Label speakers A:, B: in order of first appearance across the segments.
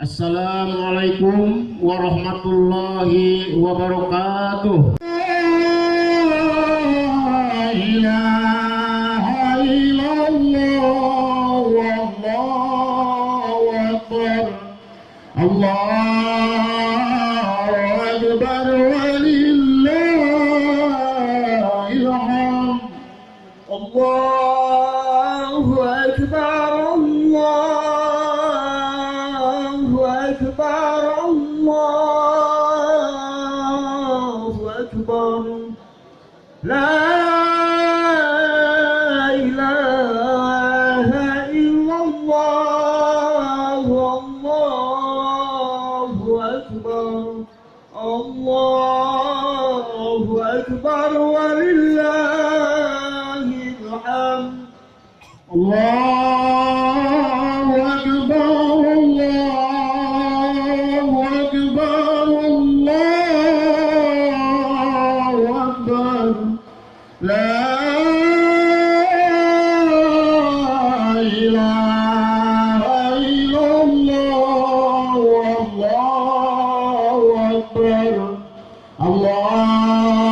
A: Assalamualaikum warahmatullahi wabarakatuh. La ilaha illallah wallahu akbar. Allahu akbar walillahil hamd.
B: Allahu akbar, Allahu akbar, Allahu akbar. La ilaha illallah, Allahu akbar, Allahu akbar walillahil hamd.
A: Allahu akbar, Allahu akbar, Allahu akbar. La ilaha illallah, Allahu akbar, Allahu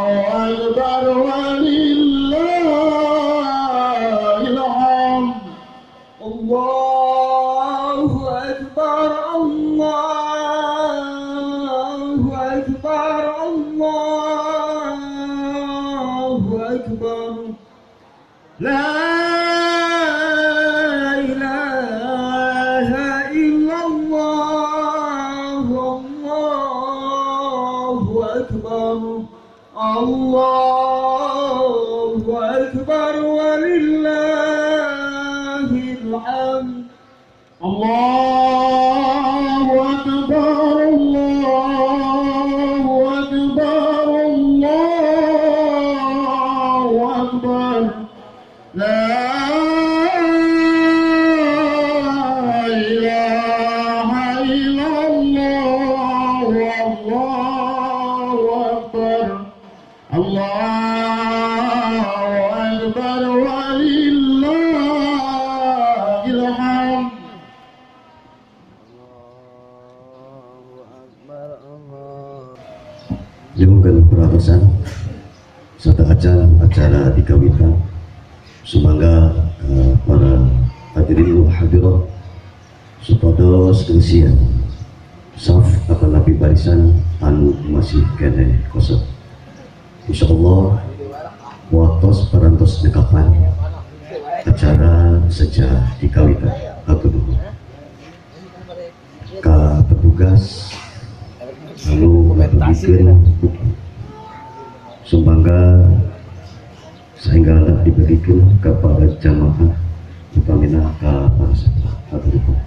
A: akbar walillahil hamd.
B: Allahu akbar, Allahu akbar, Allahu akbar. La ilaha illallah, Allahu akbar, Allahu akbar walillahil hamd.
A: Allahu akbar, Allahu akbar, Allahu akbar. La ilaha illallah, Allahu akbar, Allahu akbar walillahil hamd.
C: Nyuhunkeun perhatosan satu acara dikawitan. Sumangga para hadirin wal hadirat supados keusian saf atanapi barisan anu masih keneh kosong. Insyaallah waktos parantos nekapan acara sejak dikawitan. Hatur nuhun. Ka petugas anu ngabagikeun buku sumangga sehingga dibagikan ke para jamaah utamina ka para sepuh. Hatur nuhun.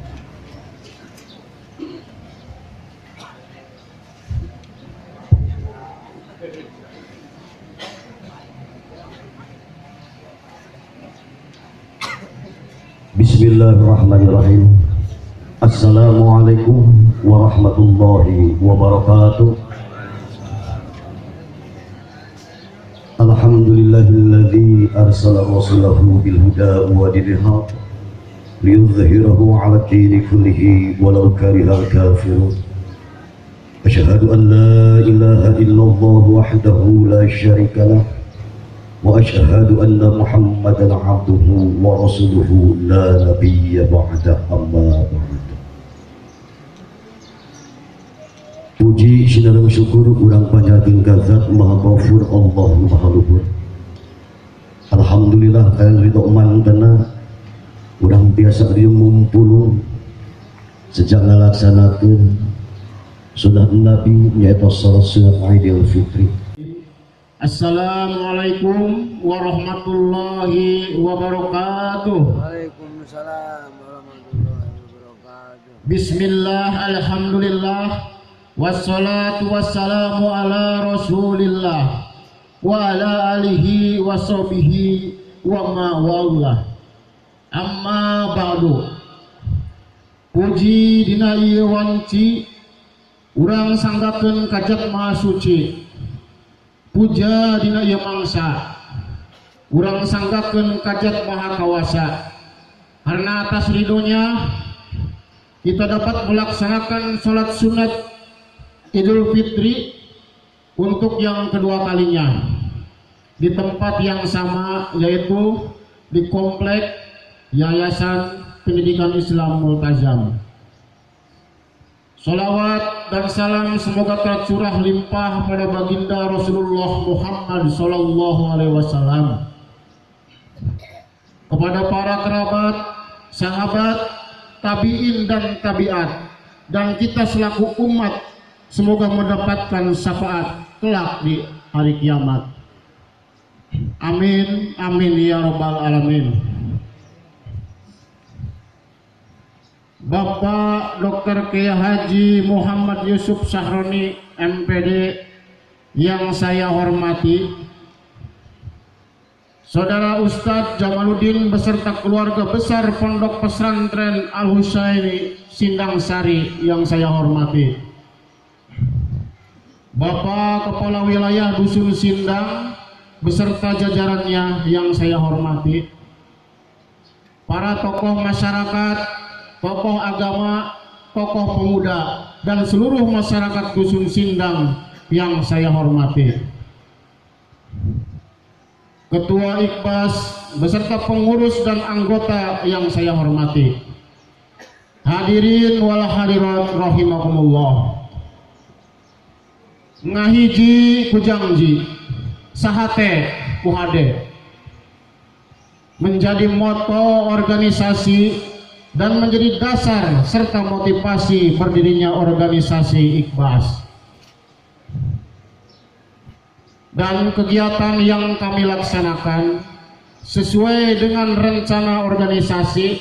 C: Bismillahirrahmanirrahim. Assalamualaikum warahmatullahi wabarakatuh. Alhamdulillahilladzi arsala rasulahu bil huda wa dinil haq liyudhhirahu 'ala ad-dini kullihi walau karihal kafirun. Asyhadu an la ilaha illallah wahdahu la syarika lah wa asyhadu anna Muhammadan 'abduhu wa rasuluhu la nabiyya ba'da, amma ba'd. Puji sinareng syukur urang panjatkeun ka Zat Maha Ghafur Allah Maha Luhur. Alhamdulillah kalian ridho mantena urang biasa riung ngumpulung sejak ngalaksanakeun sunnah Nabi nyaeta salat sunat Idul Fitri.
A: Assalamualaikum warahmatullahi wabarakatuh.
D: Waalaikumsalam warahmatullahi wabarakatuh.
A: Bismillah, alhamdulillah, wassalatu wassalamu ala rasulillah wa ala alihi wa sahbihi wa ma wallah. Amma ba'du. Puji dina ieu wanci urang sanggakeun ka Zat Maha Suci. Puja dina ieu mangsa urang sanggakeun ka Zat Maha Kawasa. Karena atas ridhonya kita dapat melaksanakan sholat sunat Idul Fitri untuk yang kedua kalinya di tempat yang sama, yaitu di Komplek Yayasan Pendidikan Islam Multazam. Salawat dan salam semoga tercurah limpah pada baginda Rasulullah Muhammad Sallallahu Alaihi Wasallam, kepada para kerabat, sahabat, tabiin dan tabiat, dan kita selaku umat semoga mendapatkan syafaat kelak di hari kiamat. Amin amin ya robbal alamin. Bapak Dr. Kiai Haji Muhammad Yusuf Sahroni MPD yang saya hormati, Saudara Ustadz Jamaluddin beserta keluarga besar Pondok Pesantren Al-Husaini Sindangsari yang saya hormati, Bapak Kepala Wilayah Dusun Sindang beserta jajarannya yang saya hormati, para tokoh masyarakat, tokoh agama, tokoh pemuda, dan seluruh masyarakat Dusun Sindang yang saya hormati, Ketua Iqbas beserta pengurus dan anggota yang saya hormati, hadirin wal hadirat rahimakumullah. Ngahiji kujangji, sahate kuhade menjadi moto organisasi dan menjadi dasar serta motivasi berdirinya organisasi Iqbas. Dan kegiatan yang kami laksanakan sesuai dengan rencana organisasi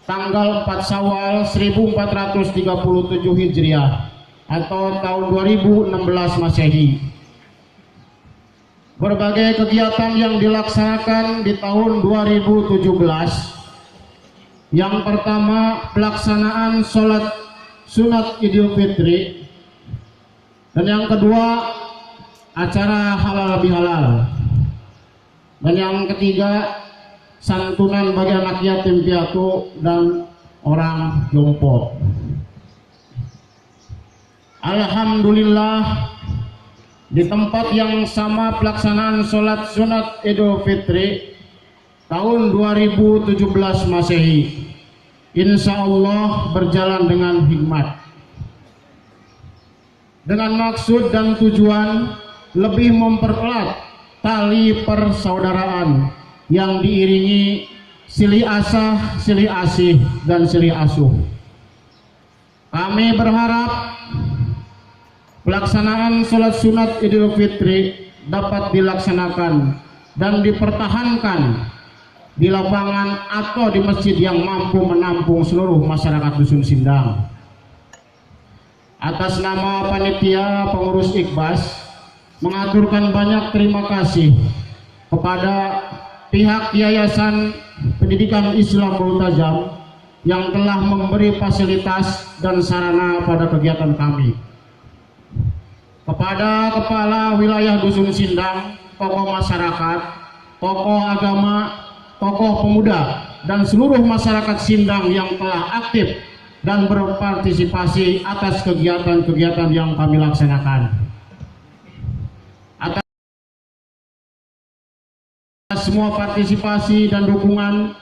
A: tanggal 4 Syawal 1437 Hijriah atau tahun 2016 Masehi. Berbagai kegiatan yang dilaksanakan di tahun 2017. Yang pertama, pelaksanaan sholat sunat Idul Fitri, dan yang kedua acara halal bihalal, dan yang ketiga santunan bagi anak yatim piatu dan orang jompo. Alhamdulillah, di tempat yang sama pelaksanaan sholat sunat Idul Fitri tahun 2017 Masehi, insya Allah berjalan dengan hikmat, dengan maksud dan tujuan lebih mempererat tali persaudaraan yang diiringi silih asah, silih asih, dan silih asuh. Kami berharap pelaksanaan sholat sunat Idul Fitri dapat dilaksanakan dan dipertahankan di lapangan atau di masjid yang mampu menampung seluruh masyarakat Dusun Sindang. Atas nama panitia pengurus Iqbas mengaturkan banyak terima kasih kepada pihak Yayasan Pendidikan Islam Multazam yang telah memberi fasilitas dan sarana pada kegiatan kami. Kepada Kepala Wilayah Dusun Sindang, tokoh masyarakat, tokoh agama, tokoh pemuda, dan seluruh masyarakat Sindang yang telah aktif dan berpartisipasi atas kegiatan-kegiatan yang kami laksanakan. Atas semua partisipasi dan dukungan,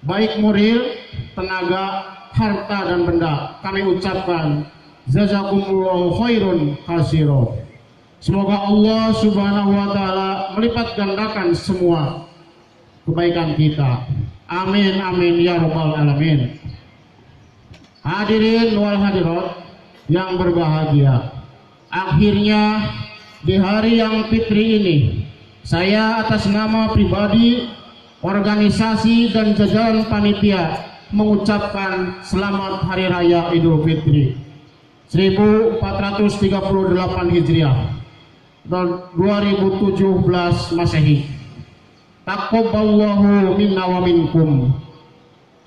A: baik moral, tenaga, harta, dan benda, kami ucapkan jazakumullahu khairun kasiro. Semoga Allah Subhanahu wa Ta'ala melipat gandakan semua kebaikan kita. Amin amin ya robbal alamin. Hadirin wal hadirat yang berbahagia, akhirnya di hari yang fitri ini, saya atas nama pribadi, organisasi, dan jajaran panitia mengucapkan selamat Hari Raya Idul Fitri 1438 Hijriah dan 2017 Masehi. Taqabbalallahu minna wa minkum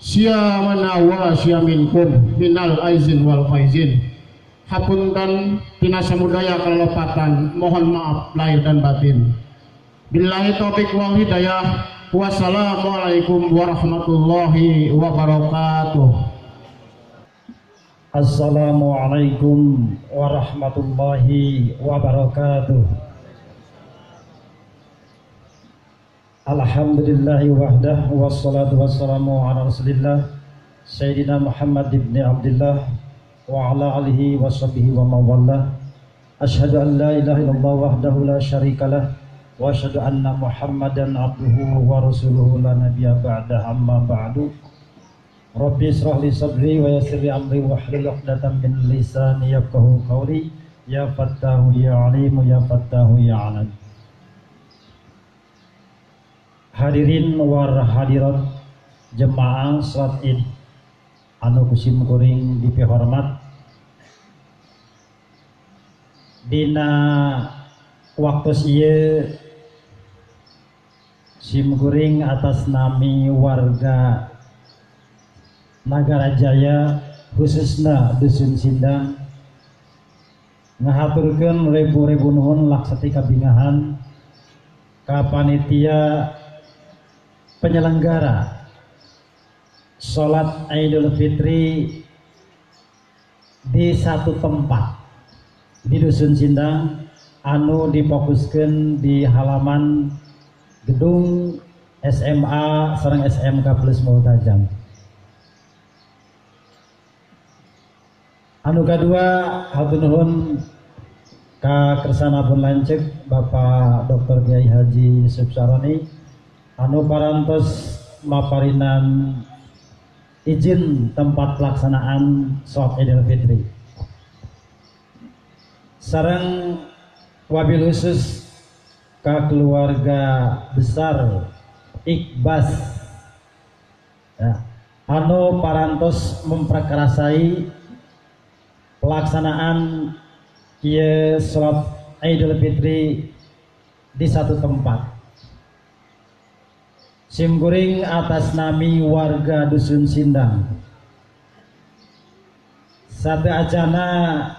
A: siyamana wa siyaminkum minal aizin wal faizin. Hapunten tina samudaya kalepatan, mohon maaf lahir dan batin. Billahi taufik wal hidayah. Wassalamualaikum warahmatullahi wabarakatuh.
E: Assalamualaikum warahmatullahi wabarakatuh. Alhamdulillahi wahdah, wassalatu wassalamu ala rasulillah Sayyidina Muhammad ibn Abdullah wa ala alihi wa sahbihi wa mawallah. Asyhadu an la ilaha illallah wahdahu la syarikalah wa asyhadu anna Muhammadan abduhu wa rasuluhu la nabiyya ba'da, amma ba'du. Rabbi israh li sadri wa yassir li amri wahlul 'uqdatam min lisani yafqahu qawli. Ya Fattahu ya Alimu ya Fattahu ya Alim. Hadirin war hadirat jemaah salat Id anu kusim kuring dipihormat, dina waktu ieu sim kuring atas nami warga Nagara Jaya khususna Dusun Sindang ngahaturkeun ribu-ribu nuhun laksati kabingahan ka panitia penyelenggara salat Idul Fitri di satu tempat di Dusun Sindang anu difokuskeun di halaman gedung SMA sareng SMK Plus Multazam. Anu kadua hatur nuhun ka kersana pun lanceuk Bapak Dr. Kiai Haji Yusuf Saroni anu parantos maparinan izin tempat pelaksanaan sholat Idul Fitri. Sareng wabil khusus ka keluarga besar Iqbas ya, anu parantos memperkerasai pelaksanaan ieu sholat Idul Fitri di satu tempat. Simkuring atas nami warga Dusun Sindang sate acana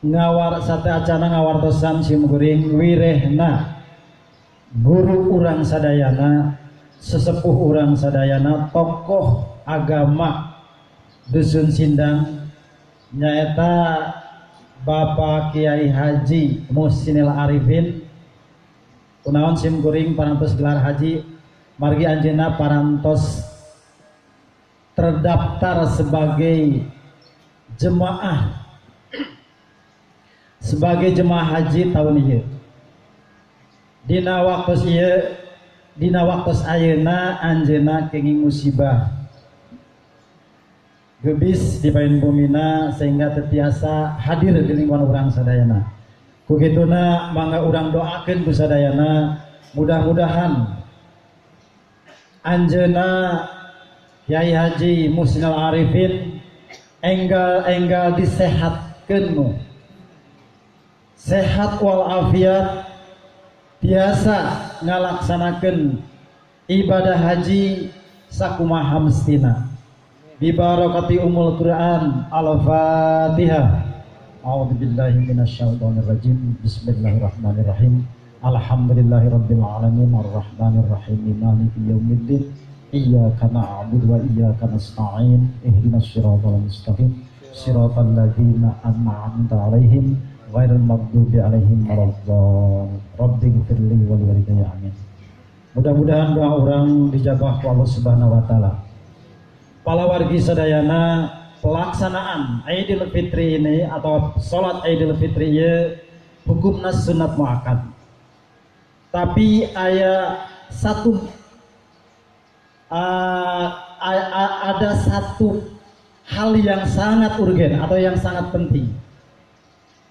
E: ngawartosan simkuring wirehna guru urang sadayana, sesepuh urang sadayana, tokoh agama Dusun Sindang nyaeta Bapak Kiai Haji Muhsinil Arifin. Kunaon simkuring parantos gelar haji margi anjeunna parantos terdaftar sebagai jemaah haji tahun ieu. Dina waktu ieu, dina waktu ayeuna anjeunna kenging musibah gebis di pain bumina sehingga tetiasa hadir di lingkungan urang sadayana. Kukituna mangga urang doakeun ku sadayana, mudah-mudahan anjeunna Kiai Haji Muhsinil Arifin enggal-enggal disehatkeun, sehat walafiat, biasa ngalaksanakeun ibadah haji sakumaha mestina. Bibarakati umul Quran. Al-Fatihah. A'udzubillahi minasyaitonirrajim. Bismillahirrahmanirrahim. Alhamdulillahirabbil alamin arrahmanirrahim maliki yaumiddin. Iyyaka na'budu wa iyyaka nasta'in. Ihdinas siratal mustaqim. Siratal ladzina an'amta 'alaihim ghairil maghdubi 'alaihim waladdallin. Rabbighfirli wa liwalidayya amin. Mudah-mudahan doa orang dijabah ku Allah Subhanahu wa taala. Palawargi sadayana, pelaksanaan Idul Fitri ini atau salat Idul Fitri ieu hukumna sunat muakkad. Tapi aya satu ada satu hal yang sangat urgen atau yang sangat penting,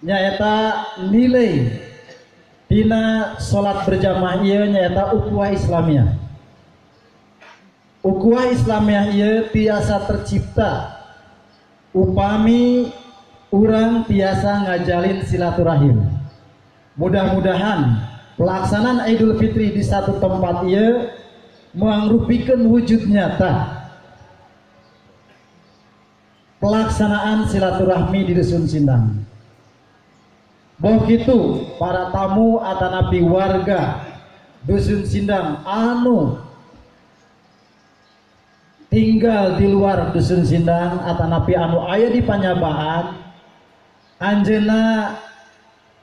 E: nyaeta nilai dina salat berjamaah ieu nyaeta ukhuwah Islamiyah. Ukhuwah Islamiyah ieu tiasa tercipta upami urang tiasa ngajalin silaturahim. Mudah-mudahan pelaksanaan Idul Fitri di satu tempat ieu mangrupikeun wujud nyata pelaksanaan silaturahmi di Dusun Sindang. Boh kitu para tamu atanapi warga Dusun Sindang anu tinggal di luar Dusun Sindang atanapi anu aya di Panyabaan, anjeunna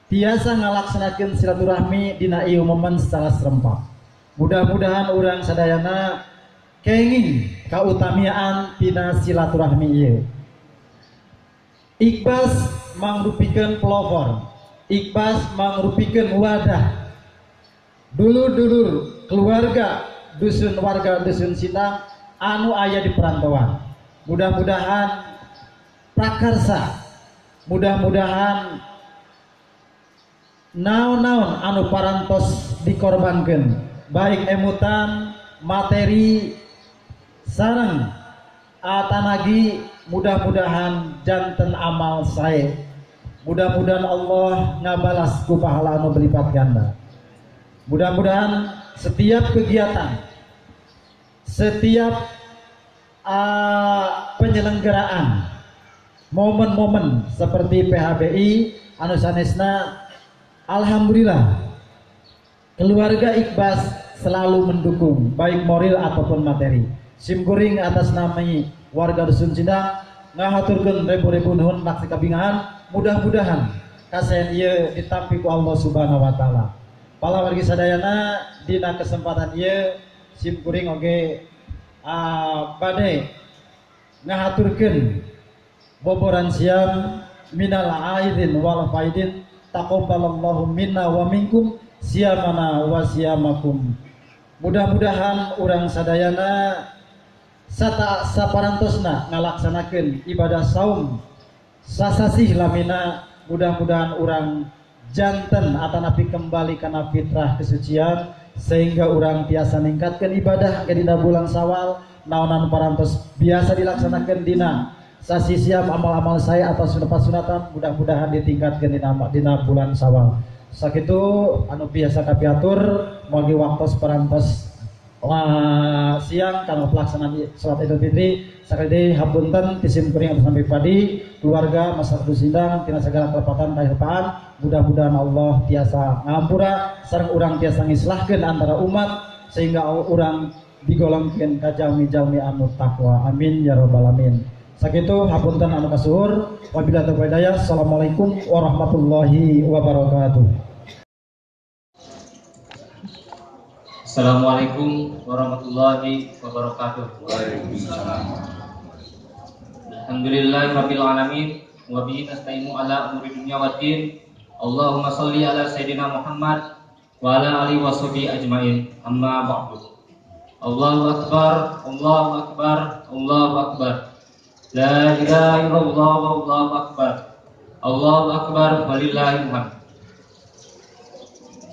E: tiasa ngalaksanakeun silaturahmi dina ieu momen secara serempak. Mudah-mudahan urang sadayana kenging kautamiaan tina silaturahmi ieu. Ikbas mangrupikeun pelopor, Ikbas mangrupikeun wadah dulur-dulur keluarga dusun, warga Dusun Sindang anu aya di perantauan. Mudah-mudahan prakarsa, mudah-mudahan naon-naon anu parantos dikorbankan, baik emutan, materi, sareng atanagi, mudah-mudahan janten amal sae. Mudah-mudahan Allah ngabalas ku pahala anu berlipat ganda. Mudah-mudahan setiap kegiatan, setiap penyelenggaraan momen-momen seperti PHBI anu sanesna, alhamdulillah keluarga Ikbas selalu mendukung baik moral ataupun materi. Simkuring atas nama warga Dusun Sindang ngahaturkeun ribu-ribu nuhun maksi kabingahan. Mudah-mudahan kasaean ieu ditampi ku Allah Subhanahu wa taala. Pala wargi sadayana, dina kesempatan ieu simkuring oge bade ngahaturkeun boboran siam, minal aidin wal faidin, taqabbalallahu minna wa minkum siamana wa siamakum. Mudah-mudahan urang sadayana sata saparantosna ngalaksanakeun ibadah saum sasasih lamina, mudah-mudahan urang janten atanapi kembali kana fitrah kesucian sehingga urang tiasa ningkatkan ibadah ke dina bulan Sawal. Naonan parantos biasa dilaksanakan dina sasi siam, amal-amal saya atau sunat sunatan, mudah-mudahan ditingkatkan dina bulan Sawal. Sakitu anu biasa kapiatur, magi waktu parantos siang karena pelaksanaan sholat Idul Fitri. Sakali deui hapunten ti simkuring atas sampai padi keluarga masyarakat Sindang tina segala kelepatan kahirupan. Mudah-mudahan Allah tiasa ngampura sareng urang tiasa ngislahkeun antara umat sehingga urang digolongkeun ka jalmi-jalmi anu takwa. Amin ya rabbal alamin. Sakitu hapunten anu kasuhur, wabillahi taufiq hidayah. Assalamualaikum warahmatullahi wabarakatuh.
F: Assalamualaikum warahmatullahi wabarakatuh.
G: Waalaikumsalam.
F: Alhamdulillahirabbil alamin wa bihi nasta'inu ala umuri dunya waddin. Allahumma shalli ala sayidina Muhammad wa ala alihi washabihi ajmain. Amma ba'du. Allahu akbar, Allahu akbar, Allahu akbar. La ilaha illallah wallahu akbar. Allahu akbar walillahil hamd.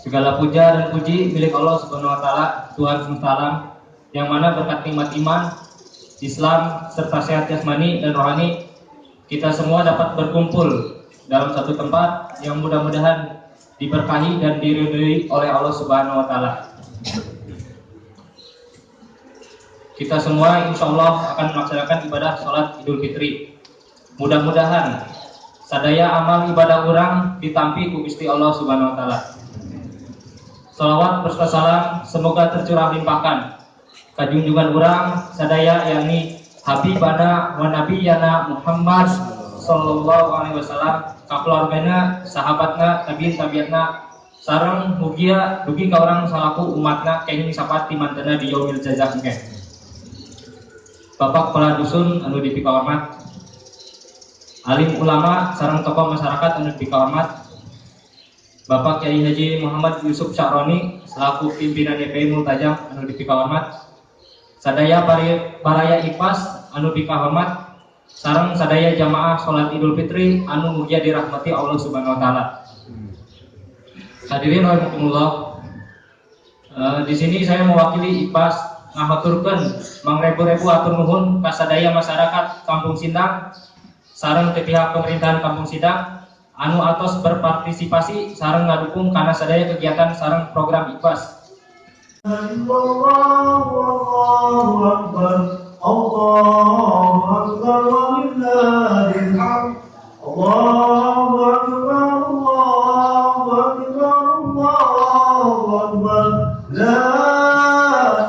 F: Segala puja dan puji milik Allah Subhanahu wa taala, Tuhan semesta alam, yang mana berkat nikmat iman, Islam serta sehat jasmani dan rohani, kita semua dapat berkumpul dalam satu tempat yang mudah-mudahan diberkahi dan diridhoi oleh Allah Subhanahu wa taala. Kita semua insya Allah akan melaksanakan ibadah sholat Idul Fitri. Mudah-mudahan sadaya amal ibadah urang ditampi ku Gusti Allah Subhanahu wa taala. Salawat berserta salam semoga tercurah limpahkan kajunjungan urang sadaya, yakni Habibana wa Nabiyana Muhammad sallallahu alaihi wasallam, ka keluargana, sahabatna, tabiin tabiatna, sareng mugia dugi ka urang salaku umatna kenging syafaat timantena di yaumil jaza engke. Bapak Kepala Dusun anu dipikahormat, alim ulama sareng tokoh masyarakat anu dipikahormat, Bapak Kiai Haji Muhammad Yusuf Syahroni selaku pimpinan YPI Multajam anu dipikahormat, sadaya baraya Ipas anu dipikahormat, sareng sadaya jamaah salat Idul Fitri anu mugia dirahmati Allah Subhanahu wa taala. Hadirin rahimakumullah. Di sini saya mewakili IPAS ngahaturkeun mangrebu-rebu atur nuhun ka sadaya masyarakat Kampung Sindang sareng ke pihak pemerintahan Kampung Sindang anu atos berpartisipasi sareng ngadukung kana sadaya kegiatan sareng program IPAS.
B: Allahu akbar, Allahu akbar walillahil hamd. Allahu akbar, Allahu akbar, Allahu akbar. La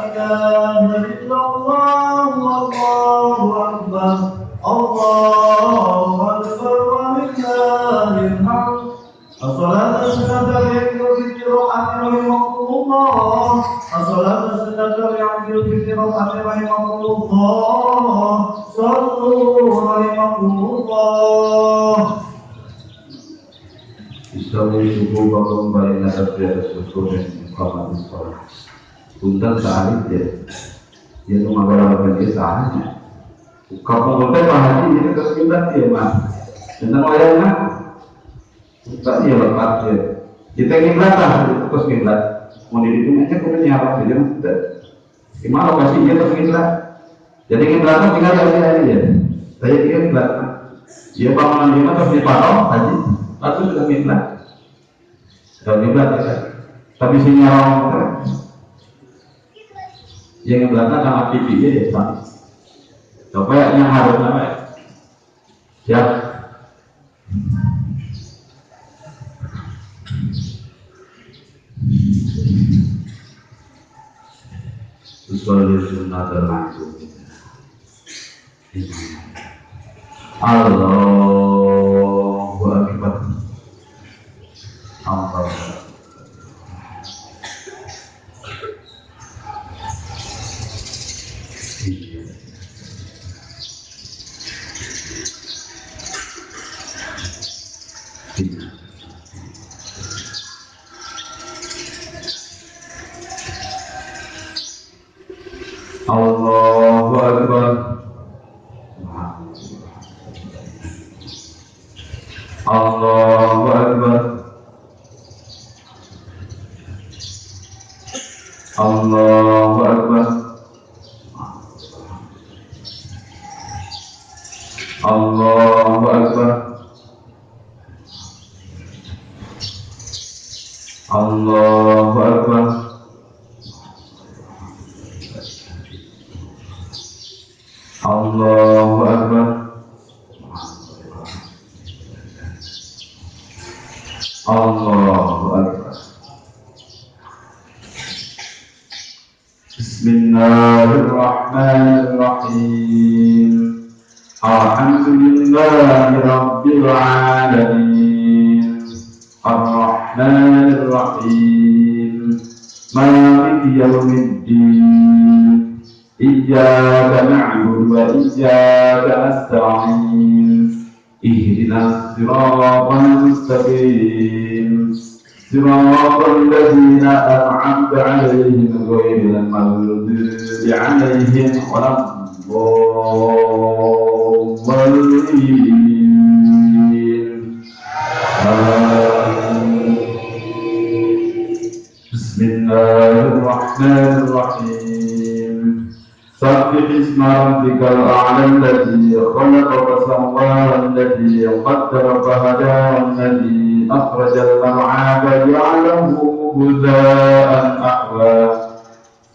B: ilaha illallah, أكبر الله أكبر ولله الحمد. الصلاة السنة لعبد الفطر رحمكم الله. الصلاة السنة لعبد الفطر رحمكم الله. صلوا رحمكم الله.
G: Istawi subuhakum baina tadbir subuh muqamatis shalah. Punten saalit ya. Ya nu ngagoreng dia sahanya. Kapungkur teh Pak Haji ini terus kiblat ya mah. Tentang wayang mah. Buka ya lepat ya. Kita kiblat lah, terus kiblat. Mau dihitung aja kudu nyawa saja mah. Gimana lokasi dia terus kiblat. Jadi kiblat mah tinggal aja ya. Saya kira kiblat. Ya bangunan dia mah terus dipatok haji. Lalu sudah kiblat. Sudah kiblat ya. Tapi sinyal yang kiblatnya sama TV ya, Pak. Coba yang harus apa ya? Siap. Sesuai sunnah terlangsung. Allahu Akbar. Allah. Allahu Akbar. Allahu Akbar. Allahu Akbar. Allahu Akbar. Allahu Akbar. Allahu Akbar. Allahu Akbar. Bismillahirrahmanirrahim. Alhamdulillahi rabbil alamin. Arrahmanir rahim. Maliki yaumiddin. Iyyaka na'budu wa iyyaka nasta'in. Ihdinas siratal mustaqim. Siratal ladzina an'amta 'alaihim ghairil maghdubi 'alaihim waladdallin. Amin. Bismillahirrahmanirrahim. Sabbih isma rabbikal a'la alladzi khalaqa fasawwa alladzi qaddara fahada alladzi akhrajal mar'a faja'alahu ghutha'an ahwa.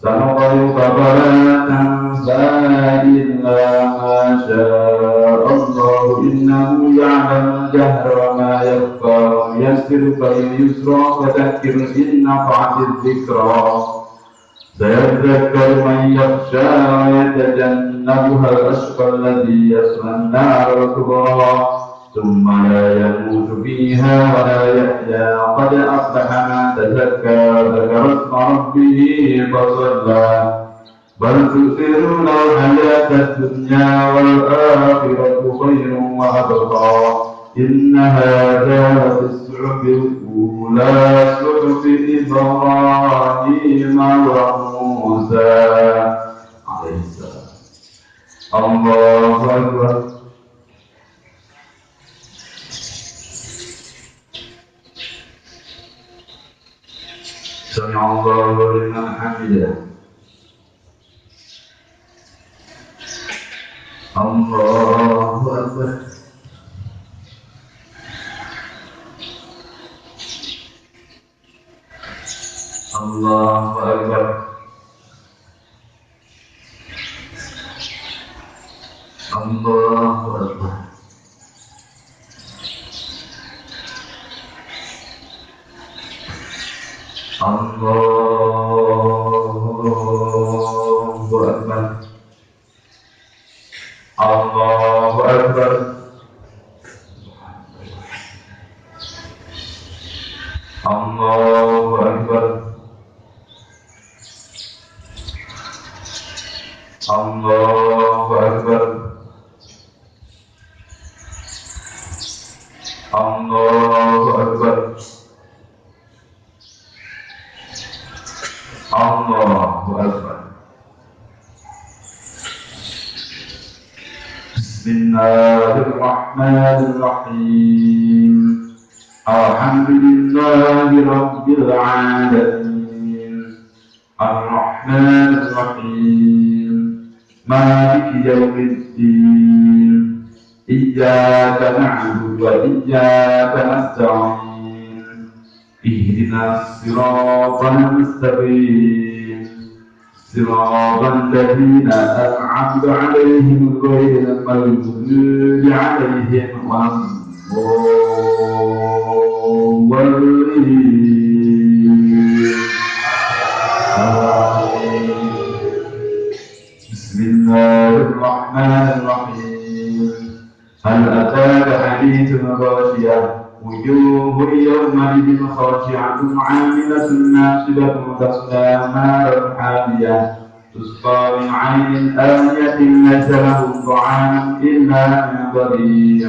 G: Sanuqri'uka fala tansa illa ma syaa Allah innahu ya'lamul jahra wa ma yakhfa wa yassiruka lil yusra fadhakkir in nafa'atiz dzikra. سيذكر من يخشى ويتجنبها الأشقى الذي يصلى النار الكبرى ثم لا يموت فيها ولا يحيا. قد أفلح من تزكى وذكر اسم ربه فصلى. بل تؤثرون الحياة الدنيا والآخرة خير وأبقى. إن هذا لفي الصحف الأولى صحف إبراهيم وموسى عليه السلام. الله أكبر. سمع الله لمن حمده. الله أكبر. Allahu Akbar. Allahu Akbar. Allahu Akbar. Allahu Akbar. Allahu Akbar. Allahu Akbar. Allahu Akbar. Allahu Akbar. Bismillahirrahmanirrahim. Alhamdulillahi rabbil alamin. Arrahmanir rahim. Maliki yaumiddin. Iyyaka na'budu wa iyyaka nasta'in. Ihdinas siratal mustaqim. Siratal ladzina an'amta 'alaihim ghairil maghdubi 'alaihim waladdallin. Bismillahirrahmanirrahim. Hal ataka hadithul ghasyiyah wujuhun yawma'idhin khashi'atun 'amilatun nasibatun tasla naran hamiyah tusqa min 'ainin aniyatin laysa lahum ta'amun illa min dhari'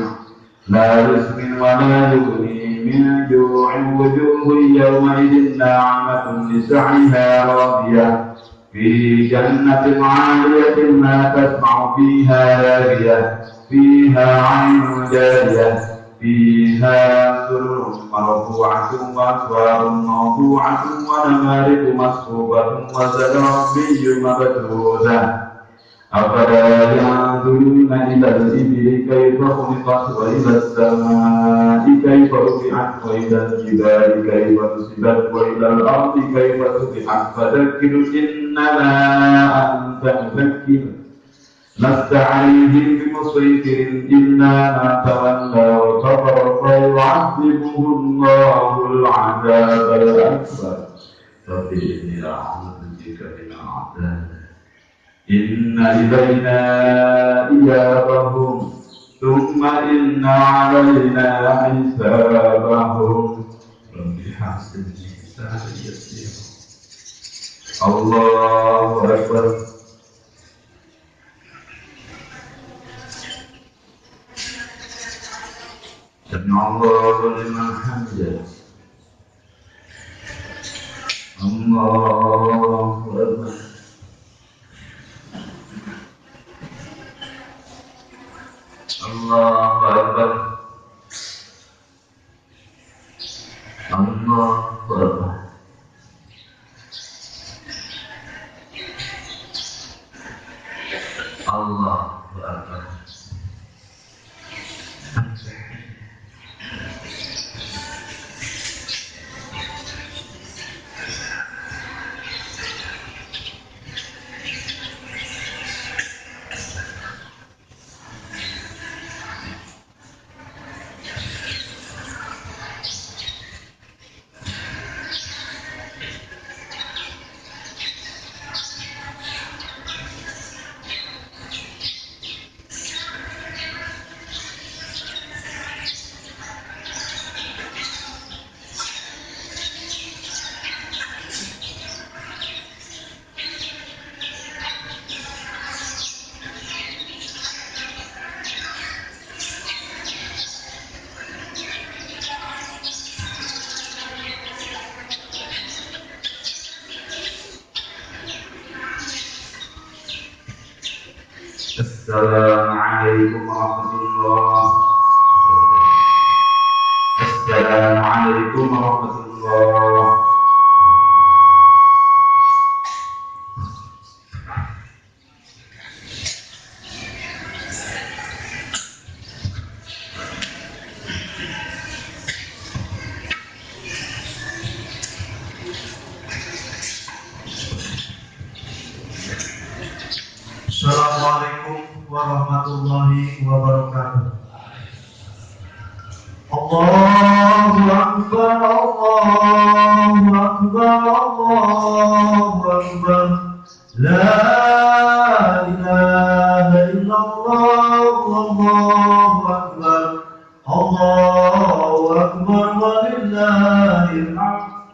G: la yusmin wa la yughni min ju'in wujuhun yawma'idhin na'imatun li sa'yiha radiyah fi jannatin 'aliyatin la tasma'u fiha laghiyah fiha 'ainun jariyah fiha sururun marfu'atun wa aswarun mawdu'atun wa namariqu masfufatun wa zarabiyyu mabthutah. Afala yanzuruna ila al-ibili kayfa khuliqat wa ila as-samaa'i kayfa rufi'at wa ila al-jibali kayfa nusibat wa ila al-ardi kayfa sutihat. Fadzakkir innama anta mudzakkir lasta 'alaihim bimusaytirin illa man tawalla wa kafara fayu'adzibuhu Allahu al-'adzabal akbar. Rabbi inni a'udzu bika min 'adzab. Inna ilaina iyabahum thumma inna 'alaina hisabahum. Rabbi hasibni hisaban yasira. Allahu Akbar. Sami'allahu liman hamidah. Allahu Akbar. Allahu Akbar. Allahu Akbar. Allahu Akbar. Assalamualaikum warahmatullahi. Assalamualaikum warahmatullahi.
B: Assalamualaikum warahmatullahi wabarakatuh. Allahu Akbar, Allahu Akbar, Allahu Akbar. La ilaha illallah. Allahu akbar, Allahu akbar walillahil hamd.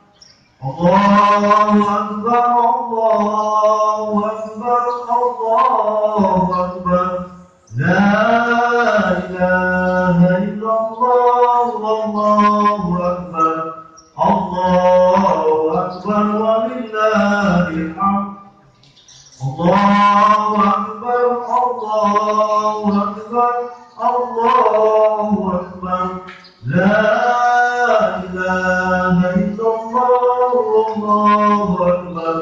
B: Allahu akbar, Allahu akbar, Allahu akbar. La ilaha illallah, Allahu akbar, Allahu akbar walillahil hamd. Allahu akbar, Allahu akbar, Allahu akbar. La ilaha illallah, Allahu akbar,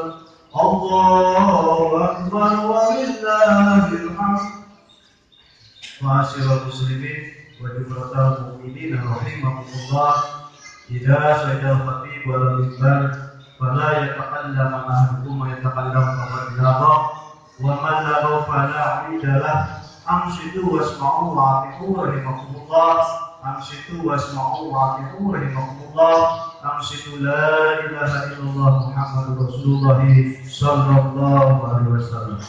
B: Allahu akbar walillahil hamd. Ma'asyiral muslimin wa jumlatal mu'minin rahimakumullah. Idza sa'idal khatib wal mimbar fala yatakallamu ahadukum wa yatakallamu faqad lagha wa man lagha fala 'ida lah. Amsitu wasma'u wa ati'u rahimakumullah. Amsitu wasma'u wa ati'u rahimakumullah. Amsitu la ilaha illallah Muhammadur Rasulullah sallallahu alaihi wasallam.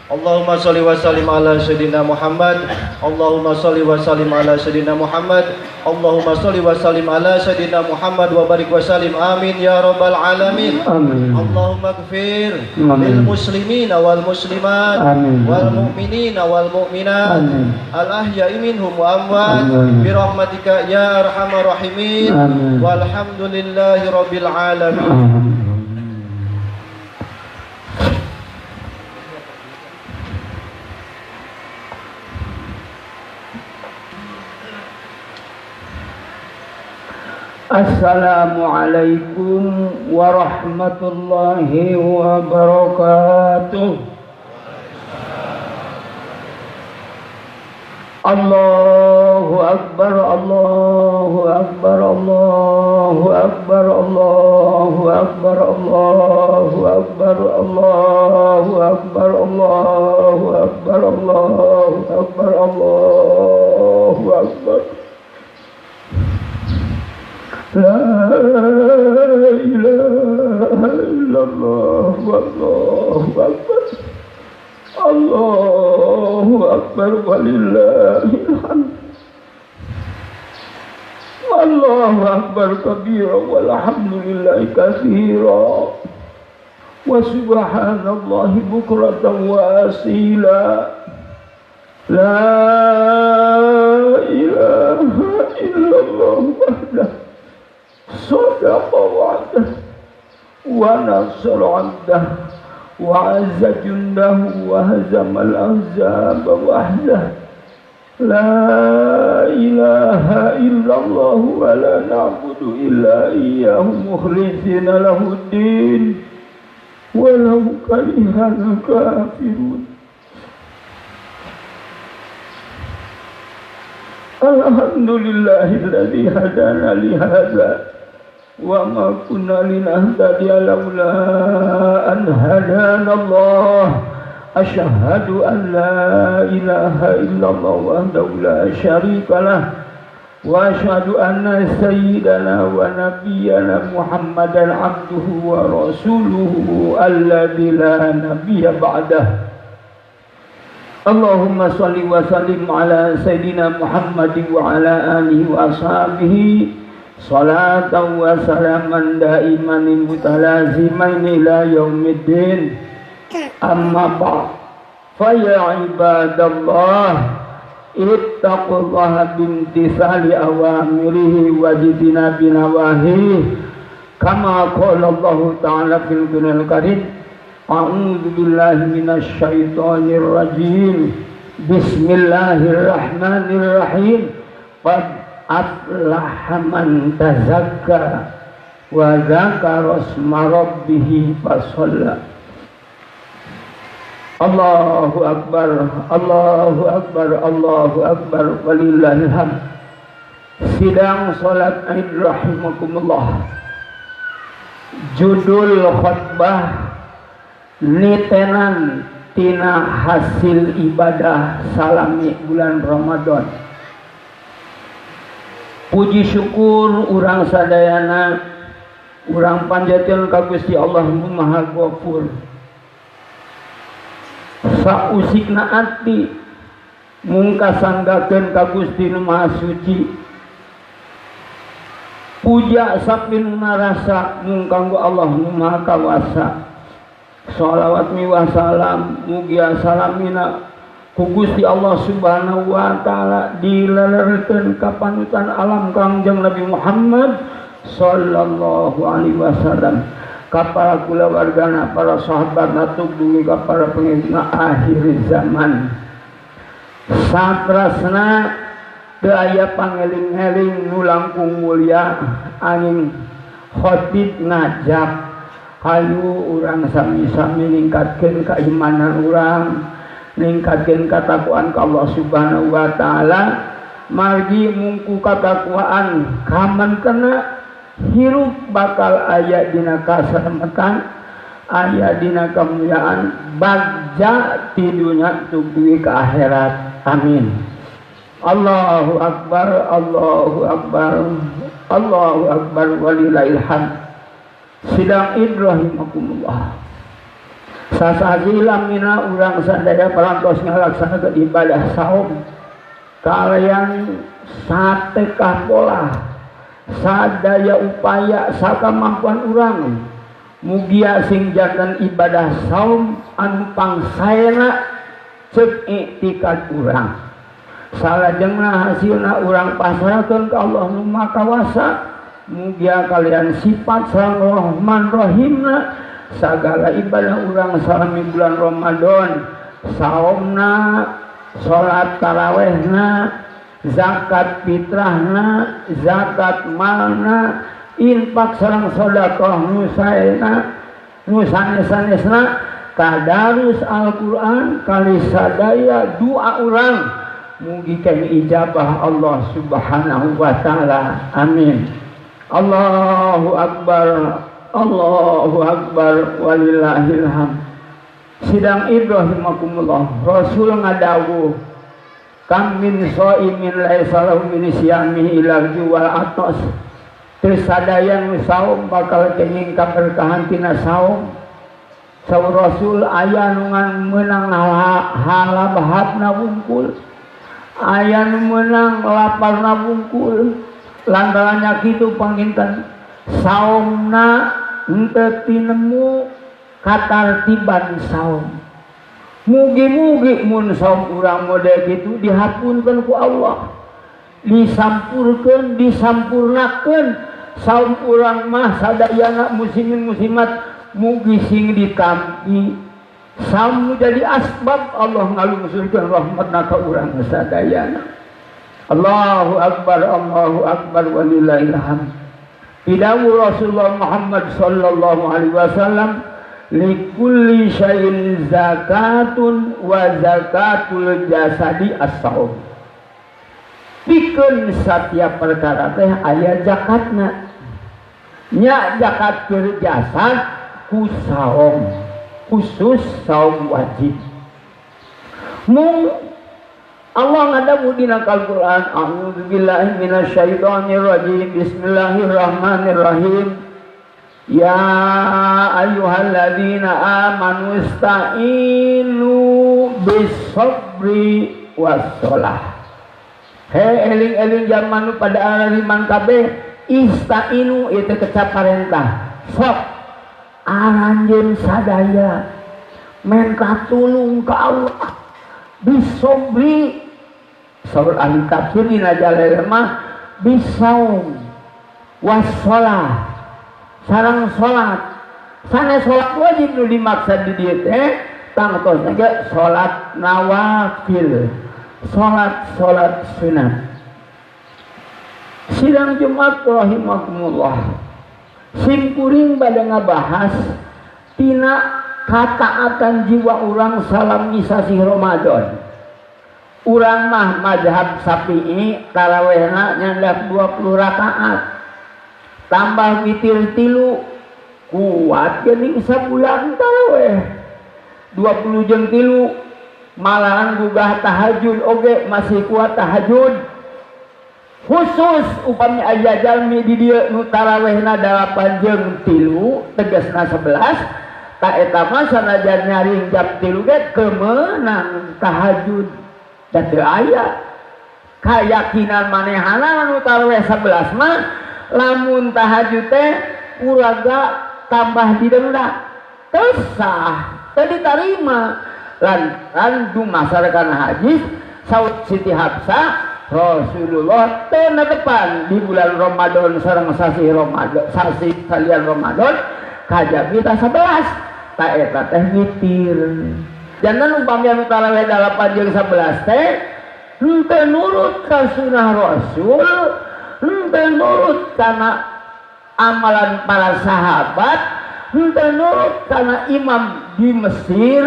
H: Allahumma sholli wa sallim ala sayyidina Muhammad. Allahumma sholli wa sallim ala sayyidina Muhammad. Allahumma sholli wa sallim ala sayyidina Muhammad wa barik wa sallim. Amin ya rabbal alamin.
I: Amin.
H: Allahumma ighfir lil muslimina wal muslimat wal mu'minina wal mu'minat al ahya'i minhum wa amwat bi rahmatika ya arhamar rahimin. Walhamdulillahi rabbil alamin.
I: Amin. Assalamualaikum warahmatullahi wabarakatuh. Allahu akbar, Allahu akbar, Allahu akbar, Allahu akbar, Allahu akbar, Allahu akbar, Allahu akbar, Allahu akbar, Allahu akbar. La ilaha illallah, wallahu akbar, Allahu akbar walillahil hamd. Allahu akbar kabira walhamdulillahi katsira wa subhanallahi bukratan wa asila. La ilaha illallah wahdahu sadaqa wa'dah wa nasara 'abdah wa 'azza jundahu wa hazama al-ahzaba wahdah. La ilaha illallah wa la na'budu illa iyyahu mukhlishina lahuddin walau karihal kafirun. Alhamdulillahilladzi hadana li hadza wa ma kunna linahtadiya laula an hadana Allah. Asyhadu an la ilaha illallah wahdahu la syarika lah wa asyhadu anna sayyidana wa nabiyyana Muhammadan abduhu wa rasuluhu alladzi la nabiyya ba'dah. Allahumma shalli wa sallim ala sayyidina Muhammadin wa ala alihi wa ashabihi salatan wa salaman daiman mutalazimain ila yaumiddin. Amma ba'd, fa ya ibadallah ittaqullaha bimtithali awamirihi wa jitinabi nawahihi kama qala Allah ta'ala fil Qur'anil Karim. A'udzu billahi minasy syaithanir rajim. Bismillahirrahmanirrahim. Qad aflaha man tazakka wa dzakara asma rabbih fasalla. Allahu akbar, Allahu akbar, Allahu akbar walillahil hamd. Sidang salat Id rahimakumullah. Judul khutbah nitenan tina hasil ibadah salami bulan Ramadan. Puji syukur urang sadayana, urang panjatkeun ka Gusti Allah Maha Ghafur. Sausikna ati mung kasanggakeun ka Gusti Nu Maha Suci. Puja sapinuna rasa mung kanggo Allah Nu Maha Kawasa. Shalawat miwah salam mugia salamina ku Gusti Allah Subhanahu wa taala dilelerkeun ka panutan alam Kangjeng Nabi Muhammad sallallahu alaihi wasallam, ka para kulawargana, para sahabat natuk dugi ka para pengikutna akhir zaman. Satrasna teu aya pangeling-eling nu langkung mulia angin khatib ngajak hayu urang sami-sami ningkatkeun keimanan urang, ningkatkeun katakwaan ka Allah Subhanahu wa taala. Margi mungku katakwaan kamantena hirup bakal aya dina kasalamatan, aya dina kemuliaan bagja ti dunya tuluy ka akhirat. Amin. Allahu akbar, Allahu akbar, Allahu akbar walillahilhamd. Sidang Id rahimakumullah. Sasasi lamina urang sadaya parantos ngalaksanakeun ibadah saum kalian satekah pola sadaya upaya sakamampuan urang mugia sing janten ibadah saum anu pangsaena ceuk iktikad urang. Salajengna hasilna urang pasrahkeun ka Allah Nu Maha Kawasa. Mugia kalian sifat sareng Rahman Rahimna sagala ibadah urang salami bulan Ramadan, saumna, salat tarawehna, zakat fitrahna, zakat malna, infak sareng sedekah nu saena, nu sanes-sanesna, tadarus Al-Qur'an kali sadaya doa urang mugi kami ijabah Allah Subhanahu wa taala. Amin. Allahu akbar, Allahu akbar walillahilhamd. Sidang Id rahimakumullah, Rasul ngadawuh kam min shaimin laisa lahu min siyamihi illa juwal atos. Teu sadaya nu saum bakal kenging kaberkahan tina saum. Saur Rasul aya nu ngan meunang halabahatna wungkul, aya nu meunang laparna wungkul. Lantarannya kitu panginten saumna henteu tinemu katartiban saum. Mugi-mugi mun saum urang model kitu dihapunkeun ku Allah, disampurkeun, disampurnakeun saum urang mah sadayana muslimin muslimat mugi sing ditampi. Saum jadi asbab Allah ngalungsurkeun rahmatna ka urang sadayana. Allahu akbar, Allahu akbar walillahilhamd. Pidawu Rasulullah Muhammad sallallahu alaihi wasallam likulli syai'in zakatun wa zakatul jasadi as-saum. Pikeun setiap perkara teh aya zakatna. Nya zakat keur jasad ku saum, khusus saum wajib. Mung Allah ngadawu dina Al-Qur'an, a'udzubillahi minasyaitonir rajim, bismillahirrahmanirrahim. Ya ayyuhalladzina amanu ista'inu bis-sabri was-shalah. He eling-eling jaman nu pada arariman kabeh, ista'inu ieu teh kecap parentah. Sok aranjeun sadaya menta tulung ka Allah bisobri. Saur ahli tafsir dina Jalalain mah bisaum wassalah sareng salat. Sanes salat wajib nu dimaksud di dieu teh tangtosna ge salat nawafil, salat-salat sunat. Sidang Jumat rahimakumullah, simkuring bade ngabahas tina kataatan jiwa urang salami sasih Ramadan. Urang mah mazhab Syafi'i tarawehna nyandak 20 rakaat tambah witir 3 kuat geuning sabulan taraweh 20 jeung 3 malahan gugah tahajud oge masih kuat tahajud. Khusus upami aya jalmi di dieu nu tarawehna 8 jeung 3 tegasna 11 Tak eta mah sanajan nyaring jam 3 ge teu meunang tahajud. Da teu aya kayakinan manehana anu tarawih 11 mah lamun tahajud teh uraga tambah didenda. Teu sah, teu ditarima. Lantaran dumasar kana hadis saud Siti Hafsah Rasulullah teu netepan di bulan Ramadan sareng sasih Ramadan sasih salian Ramadan kajabi ta 11 ta eta teh witir. Janten upami anu tarawih 8 jeung 11 teh henteu nurut ka sunah Rasul, henteu nurut kana amalan para sahabat, henteu nurut kana imam di Mesir,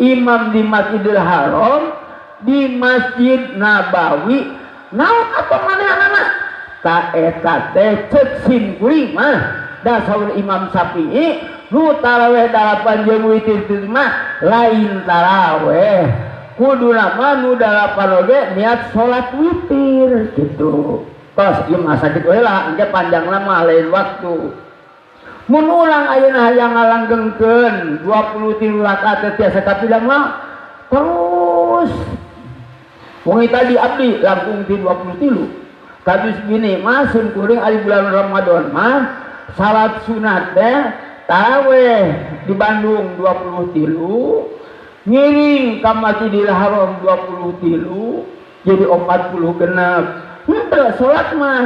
I: imam di Masjidil Haram, di Masjid Nabawi. Naon atuh manehanana? Ta eta teh ceuk sim kuring mah da saur Imam Syafi'i nu tarawih 8 jeung witir teh mah lain tarawih. Kuduna mah nu 8 oge niat salat witir gitu. Tos ieu mah sakit we lah, engke panjangna mah lain waktu. Mun urang ayeuna hayang ngalanggengkeun 23 rakaat teh tiasa kapidang mah terus. Wengi tadi abdi langkung ti 23. Kadus bini mah sun kuring ari bulan Ramadan mah salat sunat teh tarawih di Bandung 23, ngiring ka Masjidil Haram 23, jadi 40 genep. Henteu salat mah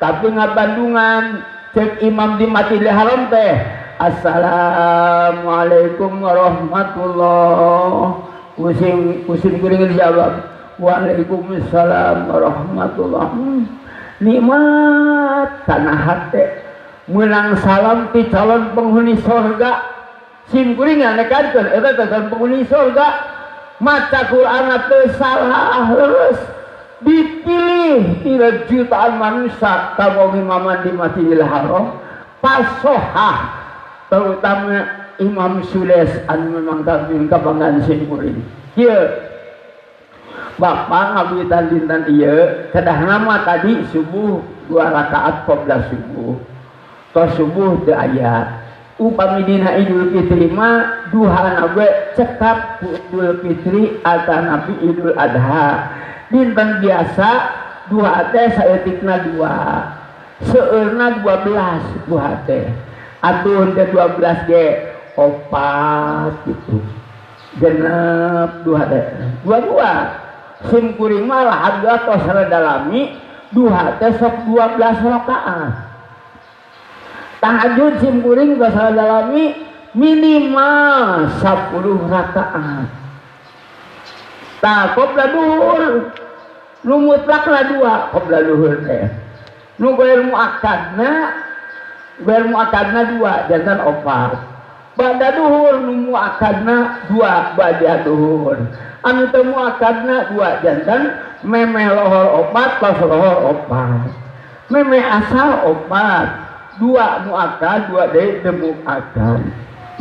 I: tapi ngabandungan cek imam di Masjidil Haram teh assalamualaikum warahmatullah. Pusing pusing kuring dijawab waalaikumsalam warahmatullah. Nikmat kana hate meunang salam ti calon penghuni sorga. Sim kuring nganekankeun eta teh calon penghuni sorga. Maca Quran teu salah leres dipilih tidak jutaan manusia kanggo imaman di Masjidil Haram pasohah terutama Imam Sules anu memang kabanggaan sim kuring. Kieu Bapak ngawitan dinten ieu kedah nama tadi subuh 2 rakaat qabla subuh. Tos subuh teu aya. Upami dina Idul Fitri mah duhana we cekap ku Idul Fitri atanapi Idul Adha. Dinten biasa duha teh saeutikna 2. Seueurna 12 duha teh. Atuh teh 12 ge 4 gitu. Genep duha teh. 22. Sim kuring mah alhamdulillah tos rada lami duha teh sok 12 rakaat. Tahajud sim kuring tos rada lami minimal 10 rakaat. Tah qabla duhur nu mutlakna 2 qabla duhur teh. Nu gair muakkadna 2 janten 4. Ba'da duhur nu muakkadna 2 ba'da duhur. Anu teu muakkadna 2 janten memeh lohor 4 tos lohor 4. Memeh asal 4, 2 muakkad 2 deui teu muakkad.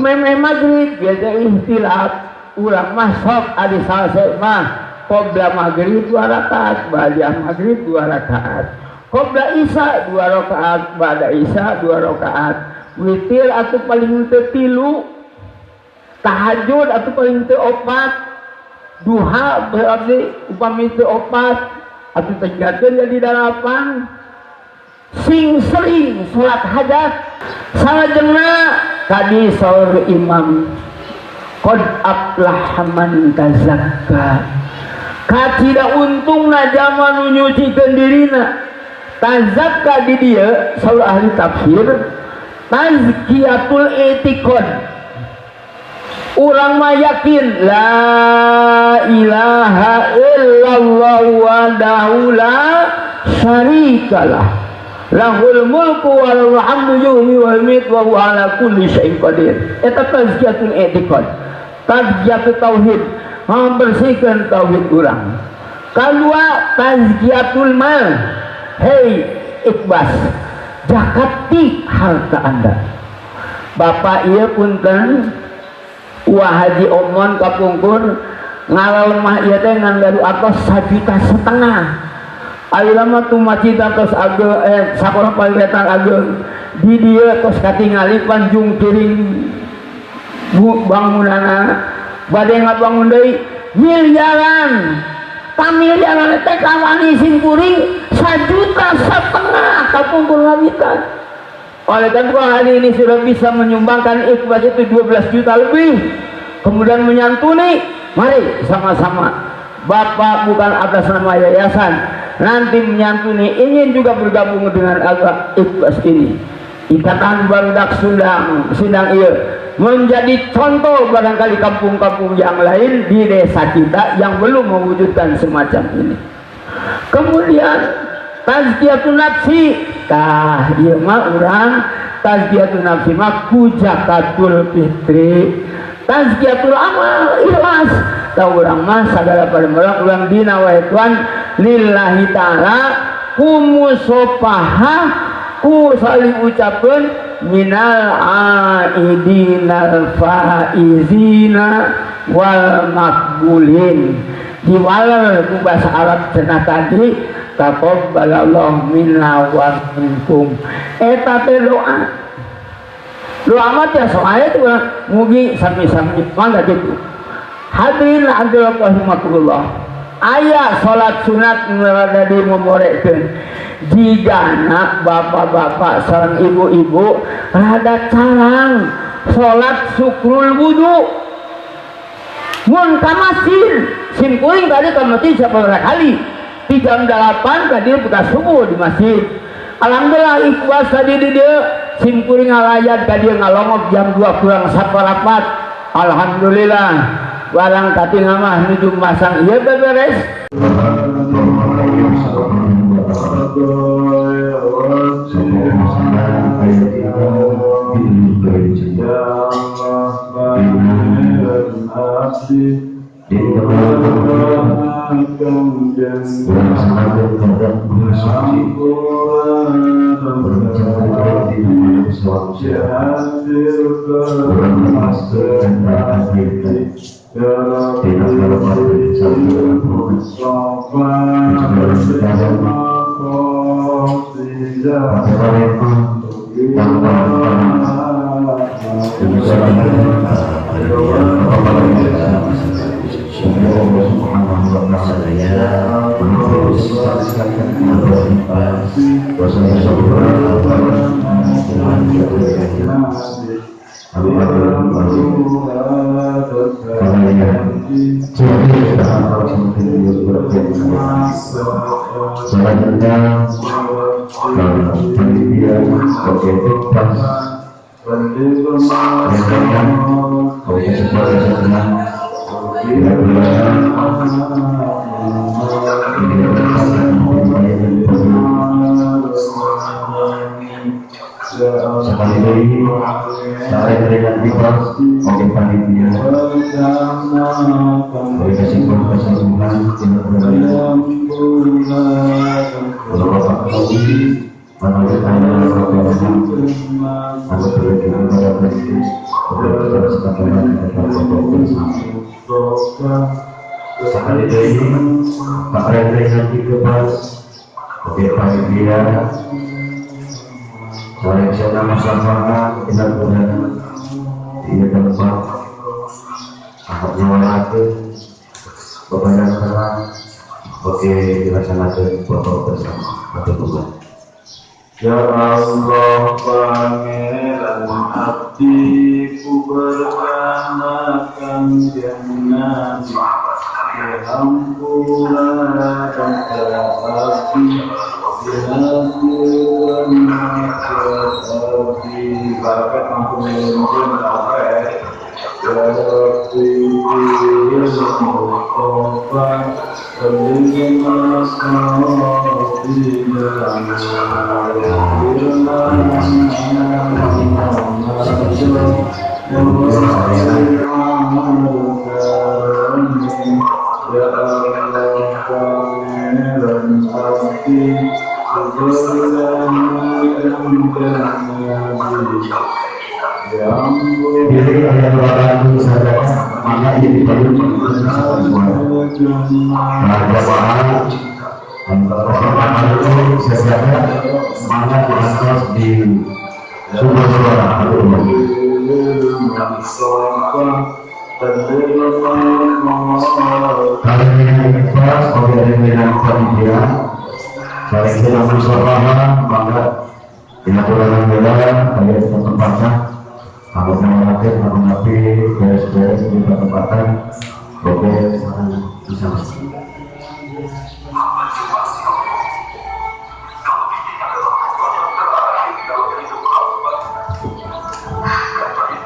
I: Memeh magrib biasa ihtilaf urang mah sok ari salse mah qabla magrib 2 rakaat, ba'da magrib 2 rakaat. Qabla isya 2 rakaat, ba'da isya 2 rakaat. Witir atuh paling teu 3, tahajud atuh paling teu 4. Duha berarti upami teu 4 atuh tinggalkeun jadi 8. Sing sering salat hajat salajengna tadi saur imam qad aflaha man tazakka. Kacida untungna jalma nu nyucikeun dirina. Tazakka di dieu saur ahli tafsir tazkiyatul i'tiqad. Urang mah yakin la ilaha illallah wahdahu la syarikalah lahul mulku wa lahul hamdu yuhyi wa yumiit wa huwa ala kulli syai'in qadir. Eta tazkiyatul i'tiqad, tazkiyatut tauhid, membersihkan tauhid urang. Kedua tazkiyatul mal. Hei ikhlas, zakati harta Anda. Bapak ieu punten Wah Haji Omon kapungkur ngalalmah ieu teh ngan gaduh atos 1,5 juta. Ayeuna mah tu masjid atos ageng, sakola paliwetan ageng di dieu tos katingali panjung kiring Bangunanana bade ngabangun deui miliaran. Kamiliaran teh kawani sim kuring 1,5 juta kapungkur ngawitan. Oleh karena hari ini sudah bisa menyumbangkan ikhlas itu 12 juta lebih. Kemudian menyantuni, mari sama-sama. Bapak bukan atas nama yayasan, nanti menyantuni ingin juga bergabung dengan agak ikhlas ini. Ikatan Barudak Sundang, Sindang iya menjadi contoh barangkali kampung-kampung yang lain di desa kita yang belum mewujudkan semacam ini. Kemudian tazkiyatun nafsi, tah ieu mah urang tazkiyatun nafsi mah ku zakatul fitri. Tazkiyatul amal ikhlas, tah urang mah sagala pada urang dina wae tuan lillahi ta'ala ku musopahah ku saling ucapkeun minal aidinal faizina wal makbulin. Diwaler ku bahasa Arab cenah tadi taqabbalallahu minna wa minkum. Eta teh doa. Doa mah teh soalnya tuh mugi sami-sami mangga gitu. Hadirin rahimakumullah. Aya salat sunat rada dimomorekeun. Jigana bapak-bapak sareng ibu-ibu rada carang salat syukrul wudu. Mun ka masjid, sim kuring tadi ka masjid sabaraha kali. Di jam 8 tadi buka subuh di masjid. Alhamdulillah ikhlas tadi di dieu sim kuring ngalayat ka dieu ngalongok jam 2 kurang saparapat. Alhamdulillah barang katingal mah nuju masang ieu beberes.
G: Selanjutnya panitia sebagai ikhlas sekali lagi saya berikan ikhlas oke panitia boleh kasih keseluruhan tidak berada kalau Bapak Tawi menurut saya aku berikan kepada Kristus kepada sekalian kita bersama. Sekali lagi Pak Rene nanti kebas oke panitia saya masyarakat kita berada di tempat angkat nyawa lagi beban terang oke dilaksanakan foto bersama atau bukan.
B: Ya Allah pangeran abdiku berkanakan jannah dihampura dosa abdi dihasilkan maksiat abdi barakat mampu menurunkan apa ya Ya Rabbi bil Mustafa
G: Jadi ayat orang sadar mana ini perlu mana di sumber suara.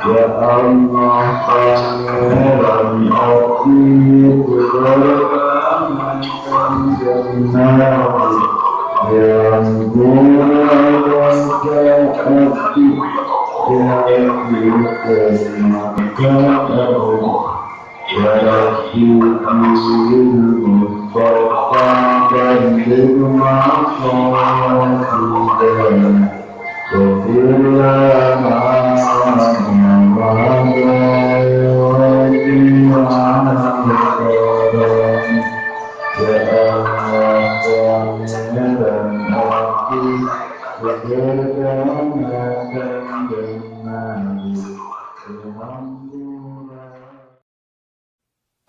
G: Ya Allah, Pangeran aku yang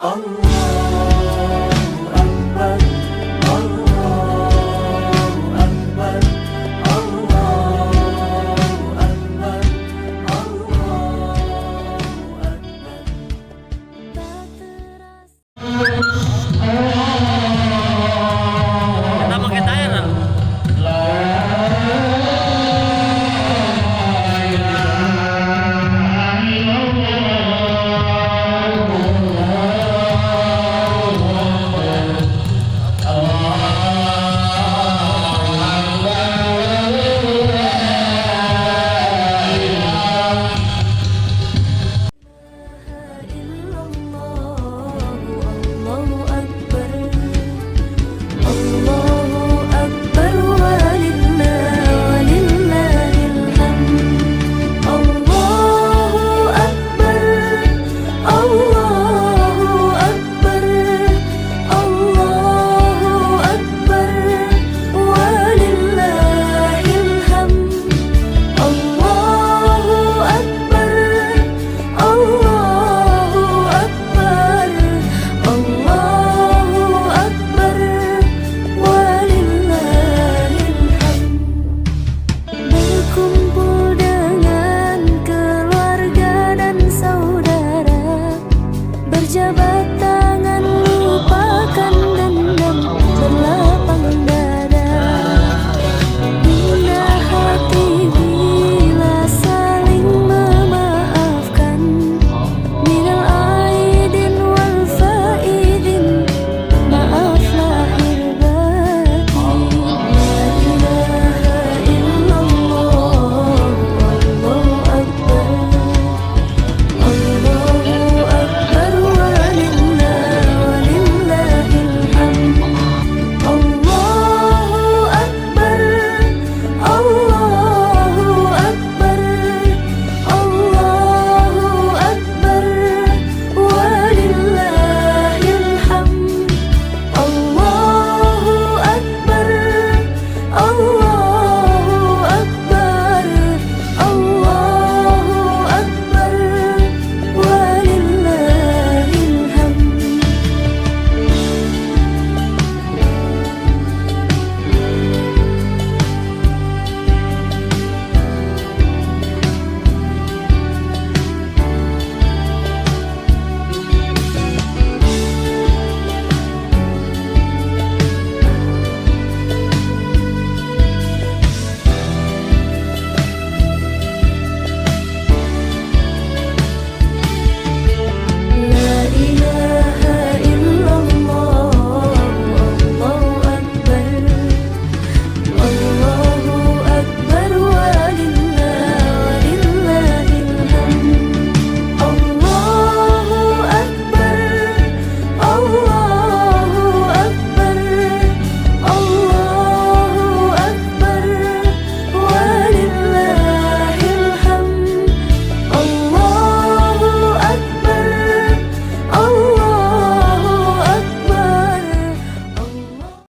J: Allah.